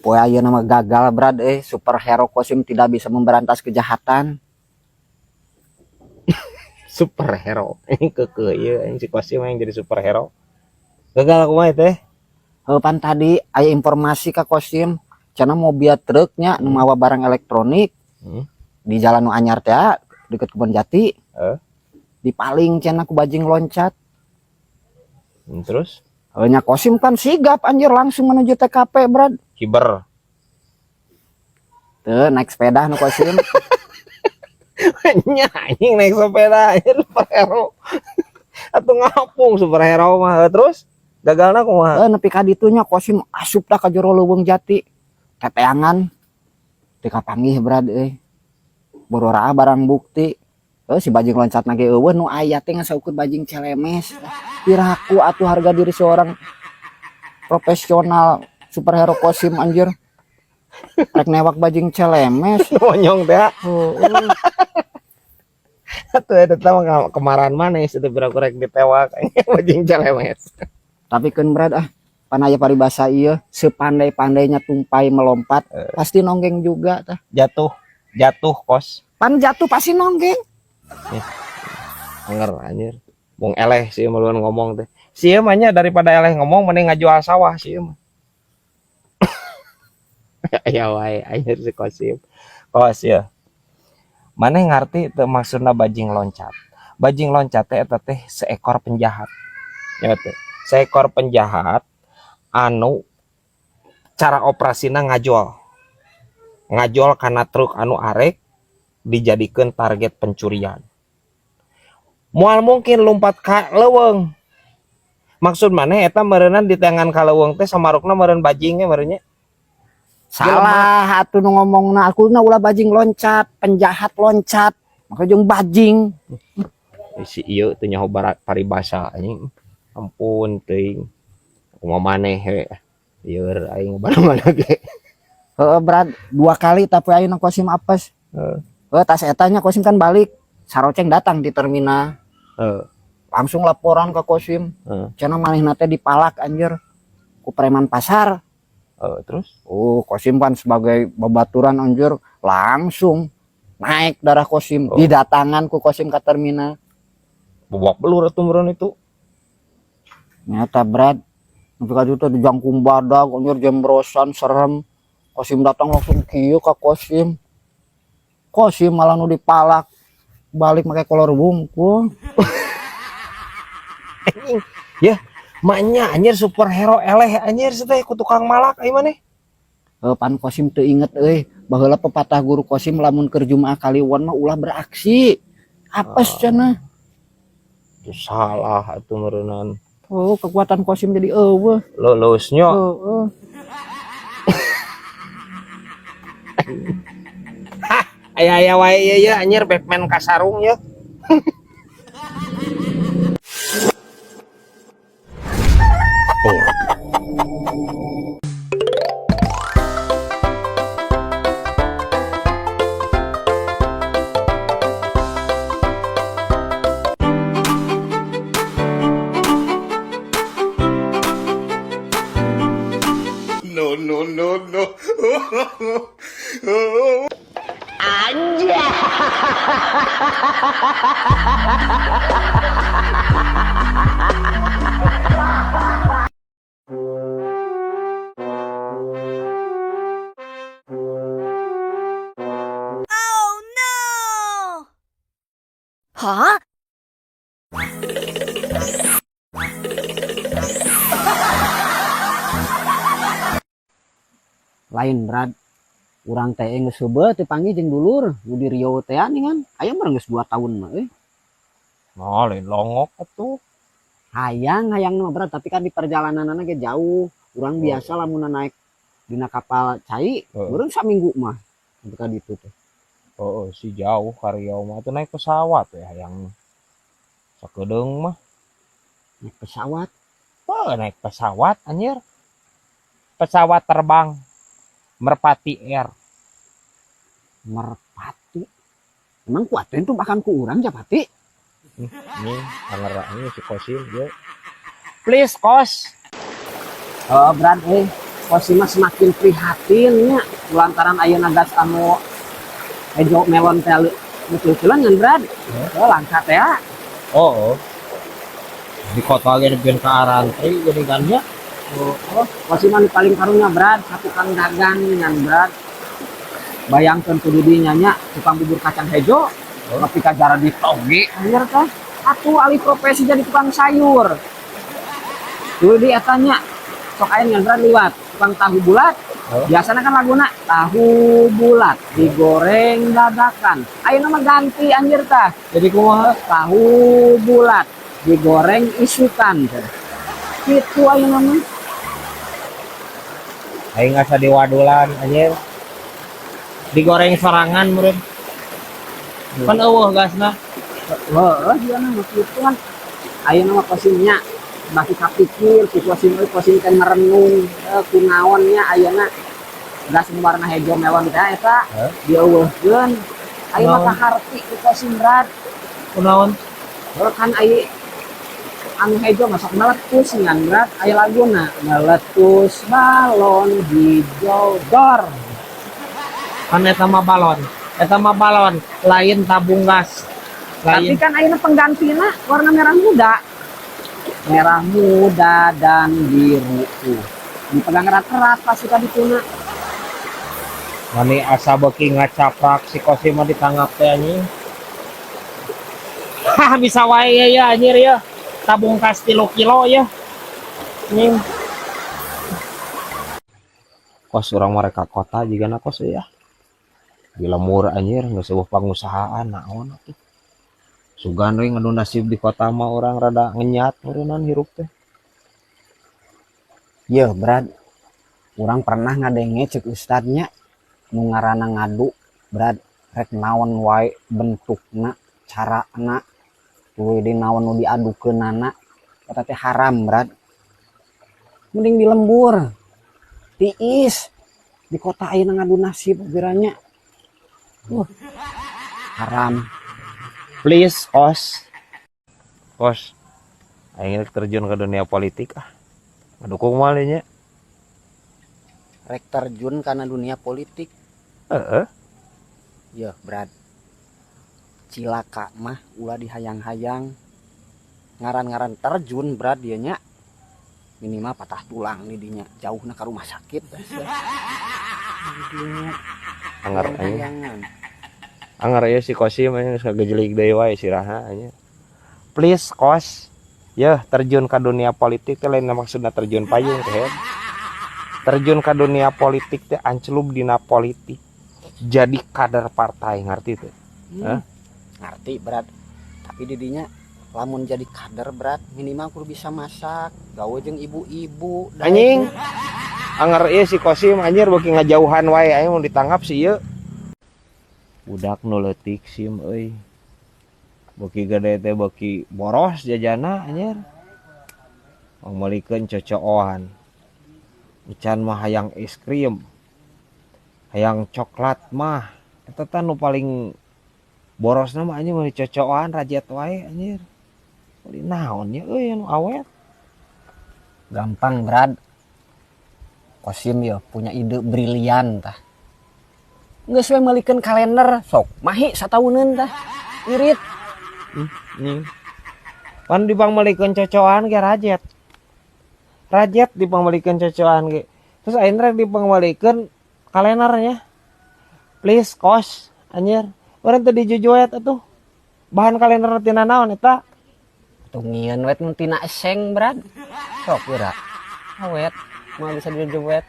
Poe ayeuna mah gagal Brad superhero Kosim tidak bisa memberantas kejahatan. Superhero. Ini keke ieu anjing si Kosim yang jadi superhero. Gagal kumaha teh? Heuh, pan tadi aya informasi ka Kosim cenah mobil truknya nu mawa barang elektronik di jalan nu anyar teh deket Kebon Jati. Dipaling cenah ku bajing loncat. Terus? Heuh nya Kosim kan sigap anjir langsung menuju TKP Brad. Kiber. Tuh naik sepeda nu Kosim. Nya anjing naik sepeda anjir superhero. Atuh ngapung superhero mah. Terus gagalna kumaha? Heuh nepi ka ditunya Kosim asup dah ka jero leuweung jati. Teteangan teu kapanggih Brad euy. Bororaa barang bukti. Heuh si bajing loncat ge eueuh nu aya teh ngan saukur bajing celemes. Piraku atuh harga diri seorang profesional superhero Kosim anjir. Rek newak bajing celemes. Monyong teh. Heueuh. Atuh eta mah kemaran maneh teh piraku rek ditewak bajing celemes. Tapi keun Brad ah, pan aya paribasa ieu sepandai-pandainya tumpai melompat pasti nonggeng juga tah. Jatuh, jatuh kos. Pan jatuh pasti nonggeng. Anger anjir. Mung eleh sih meluan ngomong teh. Sieun mah nya daripada eleh ngomong mending ngajual sawah sieun mah. Ya wae anjir si Kosim. Kos ya. Maneh ngarti teu maksudna bajing loncat. Bajing loncat teh eta teh seekor penjahat. Ya teh. Seekor penjahat anu cara operasina ngajol. Ngajol kana truk anu arek dijadikeun target pencurian. Moal mungkin lompat ka leuweung. Maksud maneh eta meureunnan di tangan ka leuweung teh samarukna meureun bajing ge meureun nya. Salah atuh nu ngomongna, aku na ulah bajing loncat, penjahat loncat. Maka jeung bajing. Si ieu teu nyaho paribasa anjing. Ampun teuing. Kumaha maneh we. Lieur aing mana-mana ge. Heeh Brad, 2 kali tapi ayeuna Kosim apes. Heeh. Heeh, tas eta nya Kosim kan balik. Saroceng datang di terminal. Heeh. Langsung laporan ke Kosim. Heeh. Cenah manehna teh dipalak anjir ku preman pasar. Terus? Oh, Kosim kan sebagai babaturan anjir langsung naik darah Kosim. Oh. Didatangan ku Kosim ke terminal. Babak belur atuh meureun itu. Nyata Brad. Nepi ka ditu dijangkung badag anjir jembrosan serem. Kosim datang langsung kieu ka Kosim. Kosim malah nu dipalak. Balik make kolor wungkul. Anjing. Ya, maknya anjir superhero eleh anjir teh ku tukang malak ai maneh. Heuh, pan Kosim teu inget euy, baheula pepatah guru Kosim lamun keur Jumaah Kaliwon mah ulah beraksi. Apes cenah. Itu salah atuh meureunnan. Oh, kekuatan Kosim jadi eueuh. Leuleusnya. Heeh. Hah, aya-aya wae ieu ya anjir Batman kasarung ya. No, no, no, no. Anjay. Oh no! Huh? Lain Brad, urang teh geus heubeut teh panggih jeung dulur nu di Riau teh kan. Aya mah geus 2 tahun mah euy. Nah, lain longok atuh. Hayang hayang mah Brad, tapi kan di perjalananna ge jauh. Urang biasa lamun naik dina kapal cai, meureun saminggu mah sampai ka ditu teh. Heeh, si jauh ka Riau mah atuh naik pesawat ya hayang sakedeung mah. Naik pesawat? Heuh, naik pesawat anjir. Pesawat terbang Merpati Air. Merpati? Emang kuatin tuh makan ku urang Japati? Ini anger ini si Kosim dia. Please kos. Oh, Brad, Kosim mah semakin prihatin nya lantaran ayeuna gas anu hejo melon teh kecil-kecilan ngan, Brad. Oh, langka teh ya. Oh. Di kota ge bikin ka arantri jadi kan ya. Oh, Kosim mah nu paling karunya, Brad, satukang dagang ngan, Brad. Bayangkeun kudu dinya nya tukang bubur kacang hejo, tapi kajara ditoge anjir teh. Atuh alih profesi jadi tukang sayur. Dulu di eta nya sok aya ngan, Brad, liwat tukang tahu bulat. Oh. Biasanya kan laguna tahu bulat digoreng dadakan. Ayeuna mah ganti anjir tah. Jadi kumaha? Tahu bulat digoreng isukan teh. Gitu ayeuna mah. Aing asa diwadulan anjir. Digoreng sorangan meureun. Kan euweuh gasna. Heeh, dia mah kitu kan. Ayeuna mah Kosimnya baki kapikir si Kosim euy, Kosim teh merenung kunaon nya ayeuna gas nu warna hejo melon teh eta Heh? dieuweuhkeun. Ayeuna Kunaon? Kaharti ku Kosim, Brad. Kunaon? Heuh, kan aya anu hejo masuk meletus ngan, Brad, aya laguna meletus balon hijau dor. Kan eta mah balon. Eta mah balon, lain tabung gas. Tapi Lain. Kan ayeuna penggantina warna merah muda. Merah muda dan biru tuh. Dipegang erat-erat pasti tadi tuna. Mani asa beuki ngacaprak si Kosim mah ditanggap teh anjing. Hah, bisa wae ya, ya anjir ya. Tabung gas 3 kilo ya. Anjing. Kos, urang mereka kota juga na, Kos, ya. Di lembur anjir nggak sebuah pengusahaan naon atuh. Sugan we ngadu nasib di kota mah urang rada ngenyat meureunnan hirup teh. Yeuh, Brad. Urang pernah ngadenge cek ustadnya nu ngaranna ngadu, Brad, rek naon wae bentukna, carana, tuluy di naon nu diadukeunana eta teh haram, Brad. Mending di lembur. Tiis di kota ayeuna ngadu nasib geranya. Haram. Please, Kos. Kos. Aing rek terjun ke dunia politik ah. Ngedukung moal nya? Rek terjun karena dunia politik? Heeh. Ya, Brad. Cilaka mah ulah dihayang-hayang. Ngaran-ngaran terjun, Brad, dia nya minimal patah tulang nih dinya, jauhna ke rumah sakit. Dinya Anger aing. hayangan. Anger ieu si Kosim anjing geus ngagejelig deui wae siraha anjing. Please, Kos. Yeuh, terjun ke dunia politik teh lain maksudna terjun payung teh. Terjun ke dunia politik teh anclub dina politik. Jadi kader partai, ngerti teh? Hah? Ngerti, Brad. Tapi didinya lamun jadi kader, Brad, minimal kudu bisa masak, gawe jeung ibu-ibu. Da Anjing. Anger ieu si Kosim anjir beuki ngajauhan wae aing mun ditangkap si ieu. Budak nu leutik, Sim, euy. Beuki gede teh beuki boros jajana anjir. Meulikeun cocooan. Encan mah hayang es krim. Hayang coklat mah. Eta tah nu paling borosna mah anjing meuli cocooan rajet wae anjir. Meuli naon nya euy anu awet? Gampang, Brad. Kosim ya punya ide brilian tah. Geus we meulikeun kalender, sok mahi satauneun tah. Irit. Nih. Pan dipangmeulikeun cocoan ge rajet. Rajet dipangmeulikeun cocoan ge. Terus ayeuna rek dipangmeulikeun kalendernya. Please, Kos, anjir. Urang teu dijujuet atuh. Bahan kalender tina naon eta? Tuh ngieun we nu tina seng, Brad. Sok geura. Awet, moal bisa dijujuet.